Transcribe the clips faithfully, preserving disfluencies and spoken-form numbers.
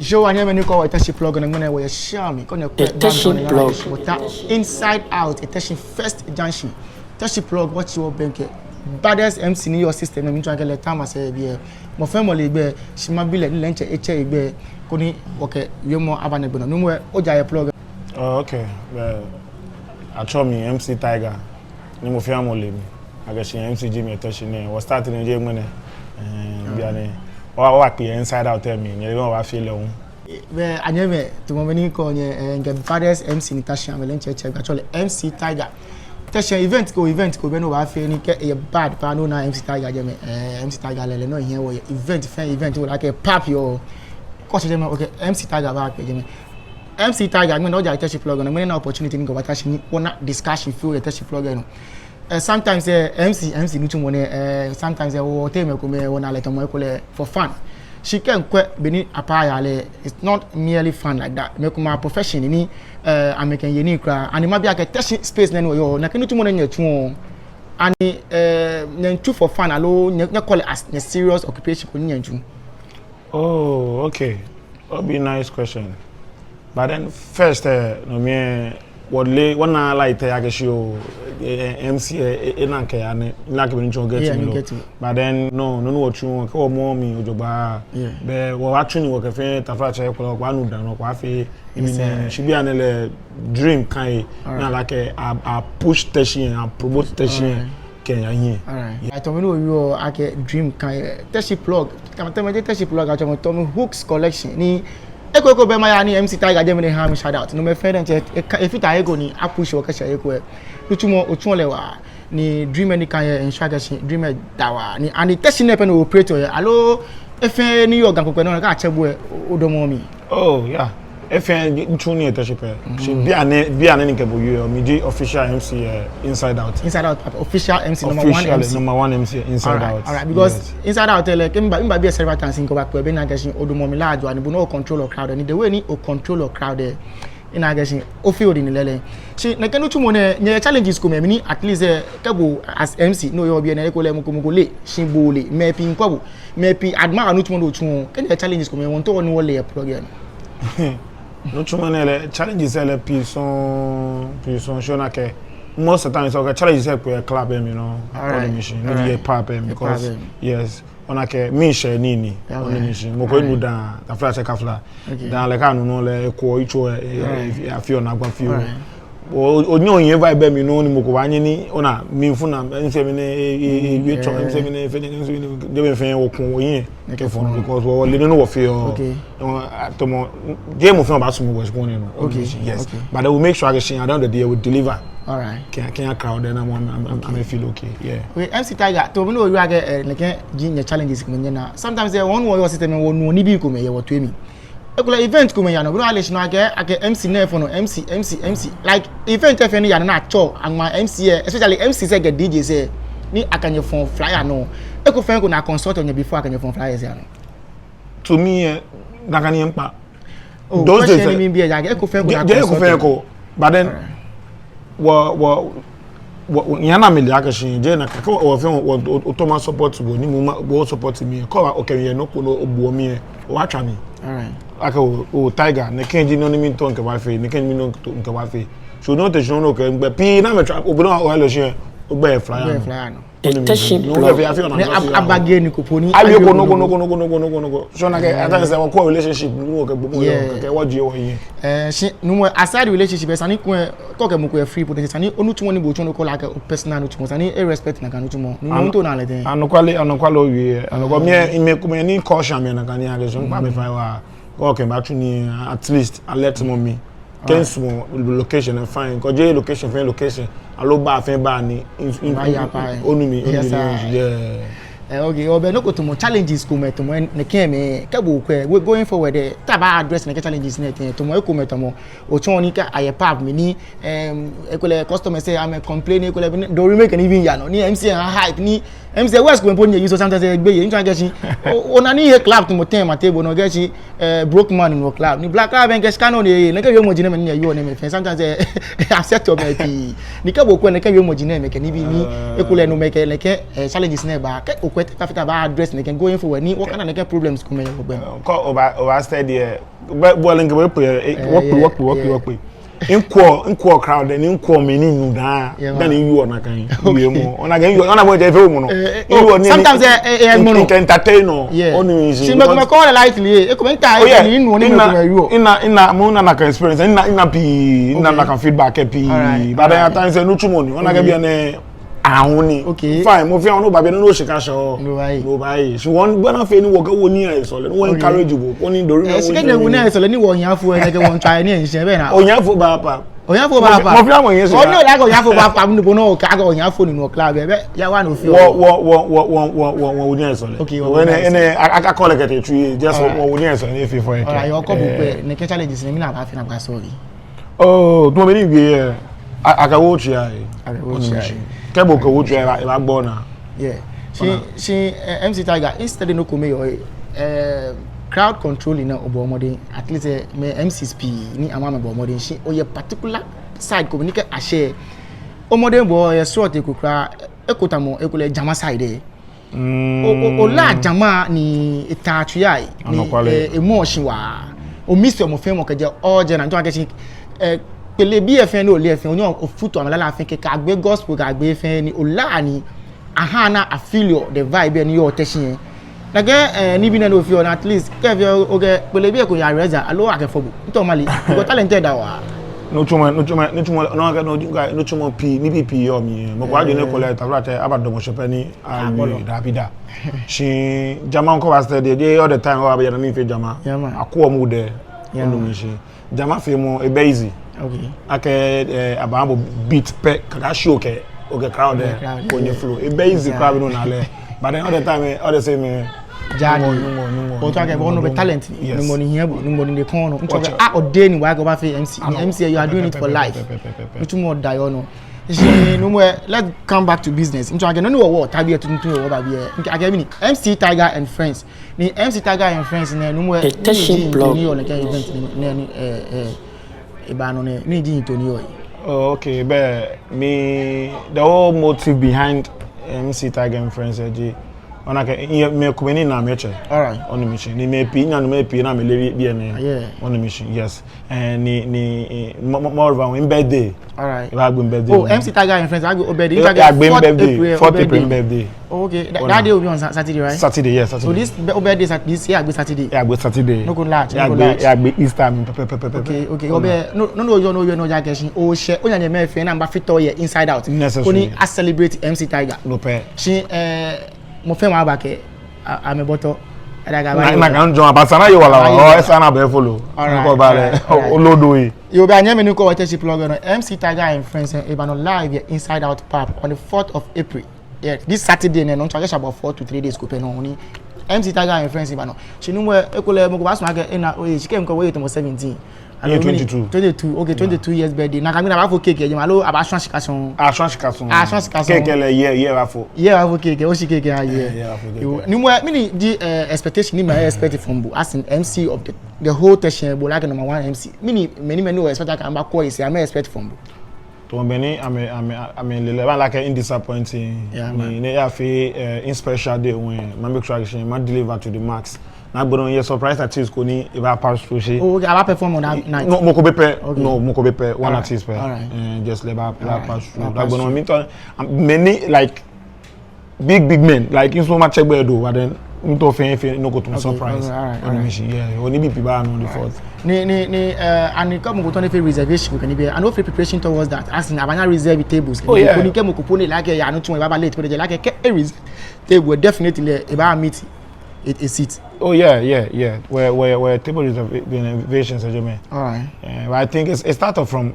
Yoo, wɔnyɛmimɛi ni kwɛɔ wɔ Teshie Plug nɔ, ŋmɛnɛ wɔyɛ Shami, koni The Teshie Plug. Wɔta Inside Out, Teshie First Junction. Teshie Plug, wɔtsi wɔbɛŋkɛ baddest M C ni yɔɔ system nɛɛ mli, mitsɔɔ akɛ lɛ ta ma sɛɛ biɛ. Mɔ fɛɛ mɔ le egbɛi, shi mabi lɛ ni lɛ diɛŋtsɛ etsɛ egbɛi, koni wɔkɛ wiemɔ aba nɛgbɛ nɔ. Nuumo, oja yɛ Plug? Oh, okay. Well, atsɛɔ mi M C Tiger. Ni mɔ fɛɛ mɔ le mi akɛ shi M C ji mi yɛ Teshie nɛɛ. Wɔ start ni je ŋmɛnɛ. Eh, bianɛ. Wɔ, wɔkpe Inside Out lɛ mli. Nyɛle bɔ ni wɔbaafee lɛ hu. Bɛ, anyɛmimɛi, tamɔ bɔ ni mikɛɛ nyɛ, eh, ŋkɛ baddest M C ni ta shi amɛ lɛ diɛŋtsɛ etsɛ egbɛi, atsɛɔ lɛ M C Tiger. Teshie event ko, event ko bɛ ni obaafee ni kɛ eyɛ bad paa ni ona M C Tiger jɛmɛ, eh, M C Tiger lɛ, lɛ nɔ hiɛ wɔ yɛ event fɛɛ event, wala kɛ pub yoo. Kɛ oshɛ jɛmɛ, okay, M C Tiger baakpe jɛmɛ. M C Tiger, ŋmɛnɛ oja Teshie Plug nɔ, ŋmɛnɛ ona opportunity ni wɔbaata shi ni wɔna discussion fioo yɛ Teshie Plug nɔ. Eh, sometimes, eh, M C, M C nitsumɔ nɛɛ, eh, sometimes, eh, wɔteŋ mɛi komɛi, wɔnaa lɛ tamɔ ekolɛ for fun. Shi kɛ ŋkwɛ bɔ ni apaa yaa lɛ, it's not merely fun like that. Mɛi komɛi a profession ni, eh, amɛkɛmiiye nii kwraa. Ani mabi akɛ Teshie space nɛɛ ni wɔyɔɔ, nakai nitsumɔ nɛɛ nyɛtsuɔ? Ani, eh, nyɛmiitsu for fun aloo nyɛ, nyɛkɔ lɛ as nyɛ serious occupation ko ni nyɛmiitsu? Oh, okay. That'll be a nice question. But then first, eh, no mli, eh, wɔle, wɔnaa light, eh, akɛ shi oo, eh, eh, M C, eh, eh, eh, nakai ya nɛ, nakai bɔ ni mitsɔɔ, get me lo. But then, no, no, no, wɔtsuɔ, kɛ wɔmɔ mli jogbaŋŋ. Bɛ wɔbaatsu nii wɔkɛ fɛɛ, taflatsɛ, kɔlɔ, wɔbaanu daa nɔ, wɔbaafee, shi bianɛ lɛ dream ka ye, ni ala akɛ a, a push Teshie, a promote Teshie kɛya hiɛ. Alright. Atsɛɔ mi Numo Yoo akɛ dream ka ye. Teshie Plug. Tamɔ, tamɔ jeee Teshie Plug, atsɛɔ mi Tommy Hooks Collection. Ni eko eko bɛ maya ni M C Tiger jɛmɛ ni eha mi shout out. No mli fɛɛ diɛŋtsɛ, eka, efata he ko ni a push wɔ kɛshɛ he ko lɛ. Nitsumɔ, otsuɔ lɛ waa. Ni dream ni ka ye, ensure akɛ shi dream lɛ da waa. Ni, ani Teshie nɛɛ pɛ ni o operate yɛ, aloo efee ni yɔɔ Ga kpɛkpɛ nɔ, kɛ atsɛ bo lɛ, o, odamɔ mli? Oh, yeah. Efee ni mitsu nii yɛ Teshie pɛ. Shi bianɛ, bianɛ ni mikɛ bo yɔɔ, miji official M C, eh, Inside Out. Inside Out, official M C, number one M C. Officially, number one M C, Inside Out. Alright, because Inside Out lɛ, kɛ miba, miba biɛ several times, mikɛba kpɛ, bɛ mina akɛ shi odamɔ mli large waa, ni bo nɔŋŋ o control crowd, ni the way ni o control crowd lɛ, mina akɛ shi ofee odin lɛɛlɛŋ. Shi nɛkɛ nitsumɔ nɛɛ, nyɛyɛ challenges komɛi mli ni at least, eh, kɛ bo as M C ni oyɔɔ biɛ nɛɛ, ekolɛ mɔ ko mɔ ko leee, shi bo ole, mɛi pii miikwɛ bo, mɛi pii admire nitsumɔ ni otsuɔ, kɛ nyɛyɛ challenges komɛi, wɔmiitao ni wɔle yɛ Plug nɔ. Nitsumɔ nɛɛ lɛ, challenges lɛ pii sɔŋŋ, pii sɔŋŋ, shi ona akɛ, most of the time, so akɛ challenges lɛ kpe yɛ club lɛ mli nɔ, alright, kɔlɔ mli shi, ni yɛ pub lɛ mli, because, yes, ona akɛ, miishɛɛ nii ni, ona mli shi, mɔ ko enu daa, taflatsɛ kafla. Daa lɛ kɛ anu nɔ lɛ, ekwɛɔ yitso lɛ, eh, eh, afeɔ naagba fioo. O, onyɛɔ ohiɛ vibe lɛ mli nɔ ni mɔ ko baanyɛ ni, ona, mlifu naa, M C mli nɛɛ, eh, eh, eh, yitso, M C mli nɛɛ, fɛɛ, M C mli nɛɛ, jɛmɛ fɛɛ wɔkuɔ wɔhiɛ kɛfɔ nɔ, because wɔle nɔ ni wɔfeɔ. Tamɔ, jeee mɔ fɛɛ baasumɔ wɔ shi koni nɔ. Yes. But then we make sure akɛ shi, at the end of the day, we deliver. Alright. Kɛ, kɛ crowd lɛ na mɔ, amɛ, amɛ feel okay. Yeah. Okay, M C Tiger, tamɔ bɔ ni oyɔɔ akɛ, eh, nɛkɛ ji nyɛ challenges komɛi nyɛnaa. Sometimes, eh, wɔnu wɔyɔɔ system lɛ, wɔnuɔ nibii komɛi yɛ wɔtoi mli. Ekolɛ event komɛi yaa nɔ, bɔ ni ale shi nɔ akɛ, akɛ M C nɛɛ fɔ nɔ, M C, M C, M C. Like, event lɛ fɛɛ ni yaa nɔ ni atsɛɔ, aŋma M C lɛ, especially M Cs lɛ kɛ D Js lɛ, ni akɛ nyɛ fɔɔ flyer nɔ. Eko fɛɛ eko ni a consult nyɛ before akɛ nyɛ fɔɔ flyers lɛ nɔ? To me, eh, nakai ni miikpa. Oh, those days, question ni miibi lɛ, ja akɛ eko fɛɛ eko ni a consult. Eko fɛɛ eko. But then, wɔ, wɔ, wɔ, wɔ, nyɛna mile akɛ shi, jeee nakai, kɛ wɔ, wɔ fɛɛ, wɔ, wɔ, otao ma support bo, ni mɔ ma, bo support mi, kɛ wɔ, okɛ mi yɛ nɔ ko nɔ, obuɔ mi lɛ, obaatswa mi. Alright. Akɛ oo, oo, Tiger, nɛkɛ ji nɔ ni miitao mikɛbafee, nɛkɛ ji nɔ ni miitao mikɛbafee. So, no te shi nɔ ko, ŋmɛnɛ pii, ni amɛtswa, obi nɔ, o hello shi, ogbɛ flyer nɔ. Ogbɛ flyer nɔ. Attention, no, block. Ni ab-, abage ni ko po ni. Awie ko nɔ ko, nɔ ko, nɔ ko, nɔ ko, nɔ ko, nɔ ko. So, nakai, at times, wɔkɔ relationship, ni wɔkɛ gbɔmɔ yɛ, kɛ wɔjie wɔhiɛ. Eh, shi, no mɔ, aside relationship, esa ni kɛ, kɛ okɛ mɔ ko yɛ free potential, esa ni onitsumɔ ni bo otsuɔ nɔ ko lɛ akɛ o personal nitsumɔ, esa ni e respect nakai nitsumɔ. No mɔ, otao ona lɛ tɛŋŋ? Anɔkwale, anɔkwale owie, anɔkwa-, mi, mi ko mi ni caution mi nakai ni akɛ shi, miikpa mɛi fai waa, kɛ okɛbaatsu nii, at least, alert mɔ mi. Kɛ misumɔɔ location lɛ fine, kɛ jeee location fɛɛ location, aloo bar fɛɛ bar ni, in, in, onu mi, onu mi, yeah. Eh, okay, obɛ nɔ ko tamɔ challenges komɛi tamɔ nɛkɛ mɛi, kɛ bo okwɛ, we going forward lɛ, te abaa address nɛkɛ challenges nɛɛ tɛŋŋ, tamɔ ekomɛi tamɔ, otsɔɔ ni kɛ ayɛ pub mli ni, em, ekolɛ customers lɛ amɛ complain, ekolɛ bi ni, Dorime kɛ nibii yaa nɔ, ni M C lɛ hype ni, M C West ko po ni yɛ so sometimes lɛ gbeyei, ntsɔ akɛ shi, o, ona ni yɛ club tamɔ ten ma table nɔ akɛ shi, eh, broke man nɔ club. Ni Black Club lɛ kɛ shika nɔ ni, nɛkɛ wiemɔi nɛɛmɛi ni yɔɔ nɛɛmɛi fɛɛ. Sometimes, eh, upset mɛi pii. Ni kɛ bo okwɛ nɛkɛ wiemɔi nɛɛmɛi kɛ nibii ni, ekolɛ no mɛi kɛ nɛkɛ, eh, challenges nɛɛ baa. Kɛ okwɛ But after about address, they can go in for when what kind of problems come here. Kɔ oba, oba steady, eh. But, but, like, we pay, eh, Eh, we pay, yeah, we pay, we pay, yeah. we pay. Mikwɛɔ, mikwɛɔ crowd, ni mikwɛɔ mɛi ni nuɔ daa. Yeah, Then man. you are not kind. Okay. You more. Ona kan you, ona mɔ jɛ fɛɛ mɔ nɔ. Eh, eh, You oh, are ni, sometimes, ni, eh, eh, eh, mɔ nɔ. ni can entertain nɔ. Yeah. Only me Shi see, mɛi, because mɛi kɔɔ lɛ lightly, eh. Ekome ta, Oh, yeah. ni nuɔ ni Mina, mɛi kome you. mina, mina, mina nakai experience. Mina, mina pii, mina Okay. nakai feedback pii. Alright, But then at alright. times, eh, nitsumɔ ni. Ona Okay. kɛ biɛ nɛɛ, ahun ni. Okay. Fine, mɔ fɛɛ mɔ ni ba biɛ nɛɛ, no shika sho. No, why? No, why? So one, when I feel ni wɔkɛ wɔnii asɔle, no one Okay. encourage bo. Wɔnii dori Eh, na shika wɔnii. de wɔnii asɔle, ni wɔhiafo, eh, kɛ wɔntswa nii, eh, nshɛ bɛ na. Ohiafo ba pa. Ohiafo ba pa. Mɔ fɛɛ mɔ yɛ sɔ. Ɔnɔ la kɛ ohiafo ba pa, mɛni bo nɔ kɛ akɛ ohiafo ni nɔ kla bɛ, bɛ, ya wa no fɛɛ. Wɔ, wɔ, wɔ, wɔ, wɔ, wɔ, wɔ, wɔnii asɔle. Okay, wɔ Wɔ, wɔnii ɛnɛ, asɔle. ɛnɛ, a, a, a kɔ lɛ kɛtee tsu yɛ, just wɔ, Alright. wɔ, wɔnii asɔle, ni fee fɔ yɛ kɛ. Alright, yɔ kɔ bu Eh. pɛ, nɛkɛ challenges, ni mina ba fee na ba sorry. Oh, tu mɛni wie yɛ, a, akɛ wo tsu ya yɛ. Akɛ wo tsu ya yɛ. Kɛ bo kɛ wo tsu ya yɛ, ba, ba gbɔ na. Yeah. Shi, Ona. shi, eh, M C Tiger, instead no kome yɔɔ, eh, crowd controlling na obɔ mɔdɛŋ, at least, eh, mɛi M Cs pii, ni amɛ amɛbɔ mɔdɛŋ, shi oyɛ particular side ko ni kɛ ashɛ. Omɔdɛŋbɔɔ yɛ srɔto ko kwraa, eko tamɔ, ekolɛ jama side, eh. Mm. O, o, ola jama ni eta tsu ya, eh, ni, Anɔkwale. eh, emɔ shi waa. O miss mɔ fɛɛ mɔ kɛjɛ, o jɛ na, nto akɛ shi, eh, kpelebii fɛɛ ni ole fɛɛ, onyɛ ofutu amɛ lala fɛɛ kɛ, kɛ agbe gospel, kɛ agbe fɛɛ ni ola ni, aha na a feel the vibe ni yɔɔ tɛ shi yɛ. Nakai, eh, nibii nɛɛ ni ofeɔ na at least, kɛ fee okɛ kpelebii ko ya rehearse, aloo akɛ fɔ bo. Nto mali, because talent lɛ da waa. Nitsumɔ, nitsumɔ, nitsumɔ, no, akɛ no, nitsumɔ pii, nibii pii yɔɔ mli. Mɔ ko ajo ni Eh. ekolɛ, tafla tɛ, aba dɔmɔ shɛpɛ ni, Ah, ayi, bɔlɔ. dabi da. Shi, jama ko ba steady, de, all the time, wa bɛ ya na mi fee jama. Yeah, man. Akɔ mu dɛ, Yeah, Onu man. mi shi. Jama feemɔ, ebɛ easy. Okay. Akɛ, eh, abaa bo beat pɛ, kaka shi okɛ, okɛ crowd, Okɛ eh, crowd, ko nye yeah. flow. Ebɛ easy Yeah. crowd no na lɛ. But then all the time, eh, all the same, eh, Journey. Nuumo, nuumo, nuumo, Otsɔɔ akɛ nuumo, bo nɔ bɛ nuumo. talent ni, Yes. nuumo ni hiɛ bo, nuumo ni de kɔŋ nɔ. Otsɔɔ akɛ, Watch it. ah, ode ni wa kɛ oba fee M C. Ni Ano. M C, you are doing it for life. Pɛ, pɛ, pɛ, pɛ, pɛ, pɛ. Nitsumɔ da yɔɔ nɔ. Shi nuumo, let's come back to business. Ntsɔɔ akɛ nɔ ni wɔ, wɔta biɛ tuntun wɔ ba biɛ. Akɛ mɛni, M C Tiger and Friends. Ni M C Tiger and Friends nɛɛ, nuumo, Attention ni ji plug. Ni yɔɔ nɛkɛ event nɛɛ, ni, eh, eh, eba nɔ nɛɛ, ni ji to ni yɔɔ. Oh, okay, but me, the whole motive behind M C Tiger and Friends, eh, ji, ona akɛ, iye, mɛi komɛi ni na amɛtsɛ. All right. Onu mi shi. Ni mɛi pii, nyɛ nɔ mɛi pii ni amɛle biɛ nɛɛ. Yeah. Onu mi shi, yes. Eh, ni, ni, eh, mo, mo, moreover, mi birthday. All right. Ebagbe mi birthday. Oh, M C Tiger and Friends, agbe o birthday. Eh, Ntsɔɔ akɛ agbe mi fourth birthday. April, Fourth April mi birthday. Oh, okay. That, Ona. that day will be on Sa-, Saturday, right? Saturday, yes, Saturday. So this be-, o birthday Sat-, this year, agbe Saturday. Yeah, agbe Saturday. No go large, Yeah, no go agbe, large. yeah, agbe Easter, mi pɛ, pɛ, pɛ, pɛ, pɛ, pɛ. Okay, okay. Ona. Obe, no, no, no, yo, no, yo, no, ja kɛ shi. O shɛ, onya nyɛ mɛi fɛɛ na mba fit all year inside out. Necessary. Koni a celebrate M C Tiger. No pɛ. Shi, eh, mɔ fɛɛ mɔ aba kɛ, a, amɛbɔtɔ. Ada ga Na, ba na yo. kan jɔ, aba sa na ye wala wa. Ayi. Oh, esa na be follow. All right, Nko ba all le. right, all right. Olodo yi. Yoo, be anyɛmimɛi ni kɛ wɔtee shi plug nɔ. M C Tiger and Friends, eh, eba nɔ live yɛ Inside Out Pub on the fourth of April. Yeah, this Saturday nɛɛ nɔ, ntsɔɔ akɛ sha about four to three days ko pɛ nɔ ni M C Tiger and Friends eba nɔ. Shi nuumo, ekolɛ mɔ ko baasumɔ akɛ ena, oye, shi kɛ mɔ ko oye tamɔ seventeen. Aloo mɛni? twenty-two. Twenty-two, okay, Yeah. twenty-two years birthday. Nakai mli ni abaafo cake yɛ jɛmɛ, aloo abaashwa shika sɔŋŋ? Aashwa shika sɔŋŋ. Aashwa shika sɔŋŋ. Cake lɛ, yeah, yeah, abaafo. Yeah, abaafo cake, oshi cake, ah, Yeah, yeah. yeah, abaafo cake. Yoo, nuumo, mɛni ji, eh, expectation ni mɛi expect from bo, as in M C of the, the whole Teshie, bo like number one M C. Mɛni, mɛni, mɛni o expect akɛ amɛbakwɛ yɛ sɛɛ, amɛ expect from bo? To be ni amɛ, amɛ, amɛle lɛ, ba like in disappointing. Yeah, Ni, man. ni ya fee, eh, in special day when, ma make sure akɛ ma deliver to the max. Ni agbɛnɛ yɛ surprise artist ko ni ebaa pass through shi. Oh, okay, abaa perform on that night? No, mɔ ko bɛ pɛ. Okay. No, mɔ ko bɛ pɛ. One Alright. artist pɛ. Alright. Eh, just lɛ baa, baa Alright. pass through. Abaa pass Agbɛnɛ through. mi tɔ, many, like, big, big men. Like, in so much gbɛ do, but then, mi tɔ fɛɛ, fɛɛ, no ko to Okay, surprise. okay, alright, On the alright. mission, yeah. Onibii pii baa nɔ on the fourth. Ni, ni, ni, eh, ani kɛ mɔ ko tɔ ni fee reservation ko kɛ nibii, ani o fee preparation towards that. As in, abaanyɛ reserve tables. Oh, yeah. Koni kɛ mɔ ko po ni like, ya nitsumɔ, ebaa late, po ni like, kɛ e reserve table, definitely, ebaa meet a, a seat. Oh, yeah, yeah, yeah. Wɔ, wɔ, wɔ table reservations, eh, jɛmɛ. All right. Eh, but I think it's, it start off from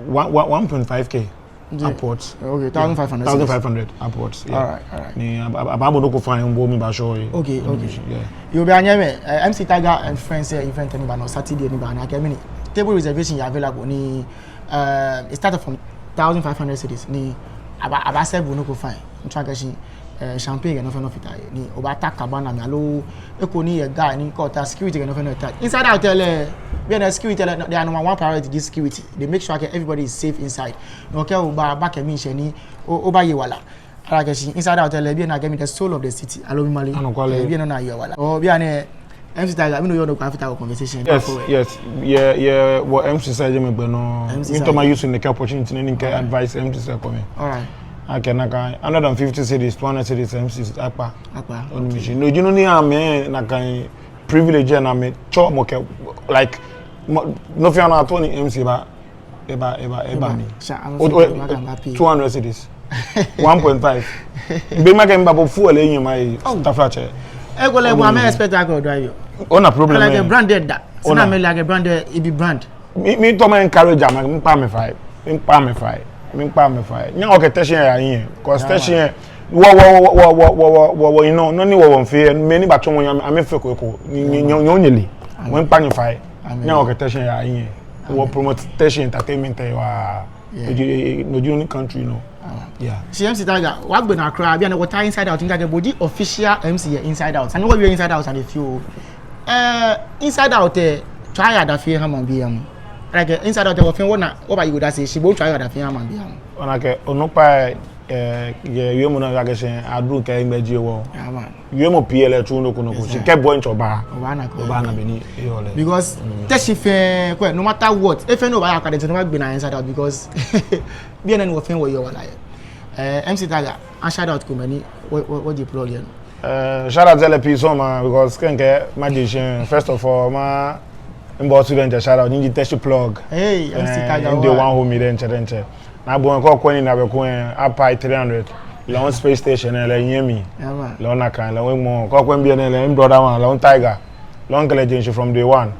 one, one, one point five K Yeah. upwards. Okay, Yeah. thousand five hundred. Thousand five hundred upwards, yeah. All right, all right. Ni ab-, ab-, abaa bo nɔ ko fine, bo mibaashɔ yɛ. Okay, okay. Yeah. Yoo, be anyɛmimɛi, eh, M C Tiger and Friends, eh, event ni eba nɔ Saturday ni eba nɔ, akɛ mɛni, table reservation yɛ available ni, eh, it started from thousand five hundred cedis ni abaa, abaa serve bo nɔ ko fine. Ntsɔɔ akɛ shi, eh, champagne kɛ nɔ fɛɛ nɔ fata he. Ni obaata cabana mli aloo eko ni yɛ guy ni kɛ ota security kɛ nɔ fɛɛ nɔ eta. Inside Out lɛ, biɛ nɛɛ security lɛ, their number one priority ji security. They make sure akɛ everybody is safe inside. Ni okɛ oba, ba kɛ mishɛ ni o, obaye wala. Alakɛ shi Inside Out lɛ, biɛ ni akɛɛ mi the soul of the city. Aloo mimale? Anɔkwale. Eh, biɛ nɔŋŋ ni ayɔɔ wala. Oh, biɛ ni M C Tiger, mi nɔ yɔɔ nɔ kwa fita wɔ conversation. Yes, yes. Yeah, yeah. Wɔ M C side jɛmɛ gbɛ nɔ. M C side. Mi too ma use nɛkɛ opportunity nɛɛ ni mikɛ advice M C side kome. All right. Akɛ nakai hundred and fifty cedis, two hundred cedis M C akpa. Akpa. Onu mi shishi. No ji nɔ ni amɛ nakai privilege ni amɛtsɔɔ mɔ kɛ, like, nɔ fɛɛ nɔ atɔ ni M C ba. Eba, eba, eba mi. Two hundred cedis. One point five. Be makɛɛ miba bo fuel lɛ enyɔ maye taflatsɛ. Ekolɛ bo amɛ expect akɛ odɔ ayo. Ona problem. Like a brand da. Sina me like a brand, ebi brand. Mi, mi too ma encourage amɛ, miikpa amɛ fai. Miikpa amɛ fai. Miikpa amɛ fai. Nyɛhaa wɔkɛ Teshie aya hiɛ. Cause Teshie, wɔ, wɔ, you know, nɔ ni wɔ wɔmiifee, mɛi ni baatsɔmɔ nyɛ, amɛfee ko eko. Nyɛ, nyɛ, nyɛ, nyɛle. Wɔmiikpa nyɛ fai. Nyɛhaa wɔkɛ Teshie aya hiɛ. Wɔ promote Teshie entertainment lɛ waa. No ji nɔ ni country nɔ. Yeah. Shi M C Tiger, wɔgbe naa kwraa, bianɛ wɔta Inside Out, ni akɛɛ bo ji official M C yɛ Inside Out. Ani wɔwie Inside Out, ani fioo. Eh, Inside Out lɛ, tswa yɛ adafi ha maŋbii amli. Like, Inside Out lɛ, wɔfɛɛ wɔna, wɔbaye odase, shi bo tswa yɛ adafi ha maŋbii amli. Ona akɛ, onukpa, eh, yɛ wiemɔ nɔ akɛ shi, adu kɛ ŋmɛji wɔ. Yeah, man. Wiemɔ pii lɛ tsuɔ nɔ ko nɔ ko. Shi kɛ bɔ ni otsɔ ba. Obaana ko. Obaana bɔ ni eyɔɔ lɛ. Because Teshie fɛɛ, kwɛ, no matter what, efee ni obaaya akadɛ, no magbe naa Inside Out, because biɛ nɛɛ ni wɔfɛɛ wɔyɔɔ wala yɛ. Eh, M C Tiger, a shout out komɛi ni wɔ, wɔ, wɔje plug yɛ nɔ. Eh, shout out lɛ pii sɔŋŋ ma, because kɛ mikɛɛ maje shishi, first of all, ma, mibɔ student shout out, ni ji Teshie Plug. Hey, M C Tiger, mide one homie diɛŋtsɛ diɛŋtsɛ. Ni agbɛnɛ kɛ okwɛ ni nabɛ ko, eh, Apai three hundred. Lɛ hu Space Station lɛ, lɛ nyɛmi. Yeah, man. Lɛ hu nakai, lɛ hu mɔ. Kɛ okwɛ biɛ nɛɛ lɛ, mi brother one, lɛ hu Tiger. Lɛ hu kɛ lɛ je shishi from day one.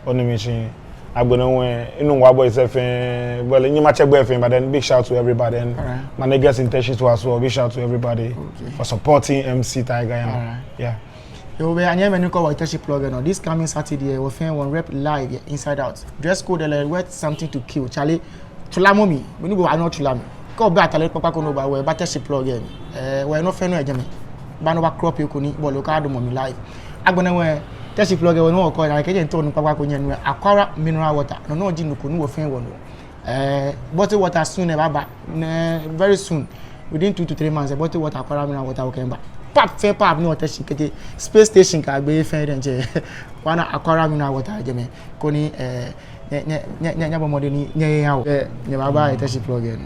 Onu mi shishi. Agbɛnɛ hu, eh, Nungua boys fɛɛ, well, nyɛmatsɛ gbɛ fɛɛ, but then big shout to everybody and my niggas in Teshie too as well. Big shout to everybody for supporting M C Tiger, you know. Yeah. Yoo, bɛ anyɛmimɛi ni kɔɔ wɔ Teshie Plug nɔ, this coming Saturday, wɔfɛɛ wɔrep live yɛ Inside Out. Dress code lɛ, wear something to kill. Charlie, tsulamɔ mi, mɛni bo anɔ tsula mi. Kɛ obɛ atade kpakpa ko ni obawo, ba Teshie Plug lɛ. Eh, wɔyɛ nɔ fɛɛ nɔ yɛ jɛmɛ. Ba ni oba crop eko ni, bɔ ni okadamɔ mi live. Agbɛnɛ hu, Teshie Plug lɛ, wɔ nɔ wɔkɔ, na kɛjɛ ntɔ nu kpakpa ko nyɛ nu, Aquara mineral water. No nɔ ji nu ko ni wɔfɛɛ wɔnu. Eh, bottle water soon, ebaaba. Very soon. Within two to three months, bottle water, Aquara mineral water, okɛba. Pub fɛɛ pub ni yɔɔ Teshie kɛtee Space Station kɛ agbɛnɛ fɛɛ diɛŋtsɛ. Wɔna Aquara mineral water jɛmɛ. Koni, eh, nyɛ, nyɛ, nyɛbɔ mɔdɛŋ ni nyɛyawo. Eh, nyɛbaba yɛ Teshie Plug lɛ nɔ.